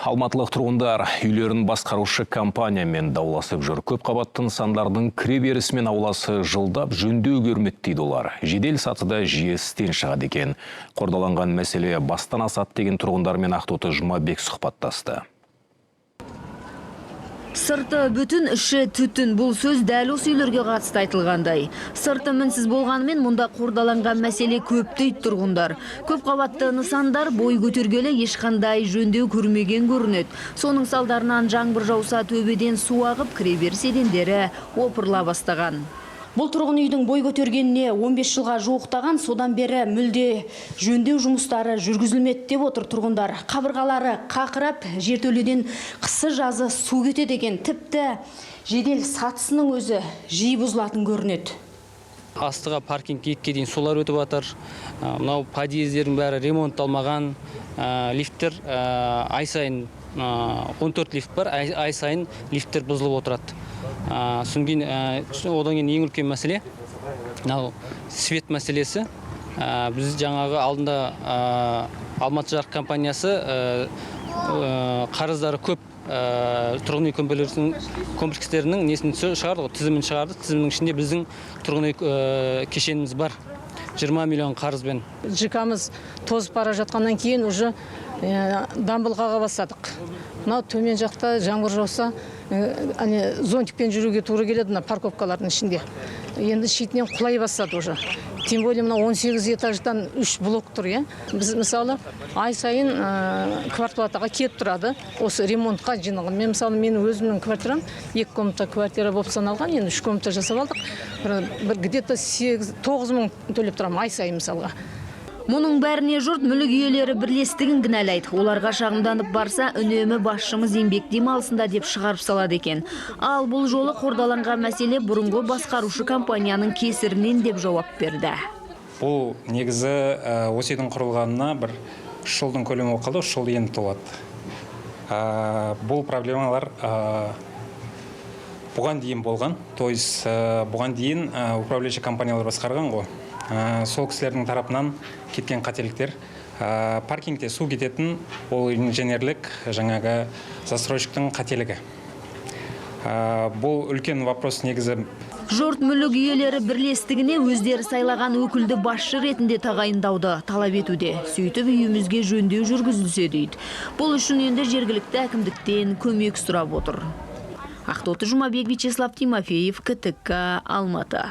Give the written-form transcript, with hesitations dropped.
Алматылық тұрғындар үйлерін басқарушы компаниямен дауласып жүр. Көп қабатты нысандардың кіреберісі мен ауласы жылдап жөндеу көрмеді дейді олар. Жедел сатыда жиі істен шығады екен. Қордаланған мәселе бастан асады деген тұрғындармен Ақтоты Жұмабек сұхбаттасты. Сырты бүтін, іші түтін. Бұл сөз дәл осы үйлерге қатысты айтылғандай. Сырты мінсіз болғанымен, мұнда қордаланған мәселе көп дейді тұрғындар. Көп қабатты нысандар бой көтергелі ешқандай жөндеу көрмеген көрінеді. Соның салдарынан жаңбыр жауса, төбеден су ағып, кіреберіс едендері опырыла бастаған. Бұл тұрғын үйдің бой көтергеніне 15 жылға жуықтаған, содан бері мүлде жөндеу жұмыстары жүргізілмеді деп отыр тұрғындар. Қабырғалары қақырап, жертөледен қысы жазы су кетеді екен. Тіпті жедел сатысының өзі жиі бұзылатын көрінеді. Астыға, паркингке дейін сулар өтіп жатыр. Мынау подъездердің бәрі ремонтталмаған. Лифттер ай сайын, 14 лифт бар, ай сайын лифттер бұзылып отырады. Содан кейін, одан кейін ең үлкен мәселе мынау свет мәселесі. Біз жаңағы алдында Алматы жарық компаниясы қарыздары көп тұрғын үй комплекстерінің несін шығарды ғой, тізімін шығарды. Тізімнің ішінде біздің тұрғын үй кешеніміз бар 20 миллион қарызбен. ЖК-мыз тозып бара жатқаннан кейін уже дамбыл қаға бастадық. Мынау төмен жақта жаңбыр жауса, әне зонтикпен жүруге тура келеді мына парковкалардың ішінде. Енді шетінен құлай бастады уже. Тем более мына 18 этаждан үш блок тұр, иә. Біз, мысалы, ай сайын квартплатаға келіп тұрады осы ремонтқа жиналған. Мен, мысалы, менің өзімнің квартирам екі комната квартира болып саналған, енді үш комната жасап алдық. Бір где-то 8-9 мың төлеп тұрамын ай сайын, мысалға. Мұның бәріне жұрт мүлік иелері бірлестігін кінәлайды. Оларға шағымданып барса, үнемі басшымыз еңбек демалысында деп шығарып салады екен. Ал бұл жолы қордаланған мәселе бұрынғы басқарушы компанияның кесірінен деп жауап берді. Бұл негізі осы үйдің құрылғанына бір 3 жылдың көлемі болып қалды, 3 жыл енді толады. Бұл проблемалар бұған дейін болған, то есть бұған дейін управляющий компаниялар басқарған ғой. Сол кісілердің тарапынан кеткен қателіктер. Паркингте су кететін, ол инженерлік жаңағы застройщиктің қателігі. Бұл үлкен вопрос негізі. Жұрт мүлік иелері бірлестігіне өздері сайлаған өкілді басшы ретінде тағайындауды талап етуде. Сөйтіп, үйімізге жөндеу жүргізілсе дейді. Бұл үшін енді жергілікті әкімдіктен көмек сұрап отыр. Ақтоты Жұмабек, Вячеслав Тимофеев, КТК, Алматы.